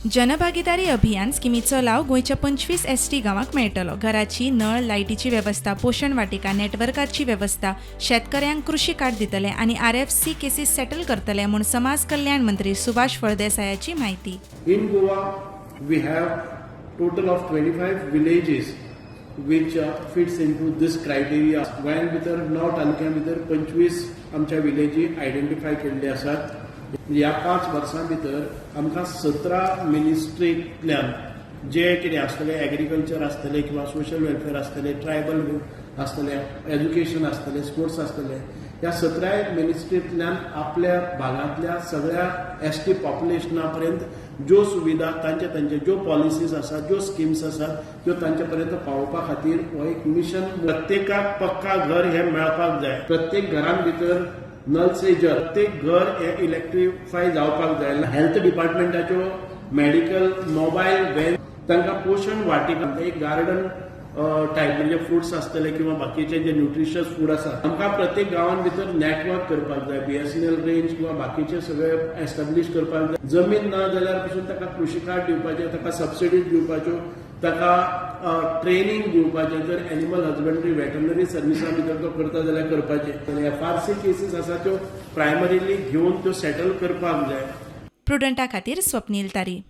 जनभागीदारी अभियान स्किमीचो लाव गोंयच्या 25 एसटी गांवांक मेळटलो. घराची नळ लायटीची वेवस्था, पोशण वाटिका नेटवर्काची वेवस्था, शेतकऱ्यांक कृशी कार्ड दितले आनी आरएफसी केसीस सेटल करतले म्हूण समाज कल्याण मंत्री सुभाष फळदेसायाची म्हायती. In Goa, we have total of 25 villages which fits into this criteria. गोंयान भितर णव तालुक्यां भितर 25 आमच्या विलेजी आयडेंटिफाय केल्ले आसात. ह्या 5 वर्सां भितर आमकां 17 मिनिस्ट्रींतल्यान जे कितें आसतलें, एग्रीकल्चर आसतलें किंवा सोशल वेलफेअर आसतलें, ट्रायबल आसतलें, एज्युकेशन आसतलें, स्पोर्ट्स आसतलें, ह्या 17 मिनिस्ट्रींतल्यान आपल्या भागांतल्या सगळ्या एसटी पॉप्युलेशना पर्यंत ज्यो सुविधा, तांचे तांचे ज्यो पॉलिसीज आसात, ज्यो स्किम्स आसात, त्यो तांचे पर्यंत पावोवपा खातीर हो एक मिशन. प्रत्येकाक पक्का घर हें मेळपाक जाय, प्रत्येक घरान भितर नल से जल, प्रत्येक घर हें इलेक्ट्रिफाय जावपाक जाय. हेल्थ डिपार्टमेंटाच्यो मेडिकल मोबायल व्हॅन, तांकां पोशण वाटिका, एक गार्डन टायप, म्हणजे फ्रुट्स आसतले किंवा बाकीचे जे न्युट्रिशियस फूड आसा. आमकां प्रत्येक गांवान भितर नेटवर्क करपाक जाय, बीएसएनएल रेंज किंवा बाकीचे सगळे एस्टाब्लीश करपाक जाय. जमीन ना जाल्यार पसून ताका कृशी कार्ड दिवपाचें, ताका सबसिडीज दिवपाच्यो, ताका ट्रेनिंग दिवपाचें. जर एनिमल हजबंडरी, वेटरनरी सर्विसा भितर तो करता जाल्यार करपाचें. एफआरसी केसीस आसा त्यो प्रायमरीली घेवन त्यो सेटल करपाक जाय. प्रुडंटा खातीर स्वप्नील तारी.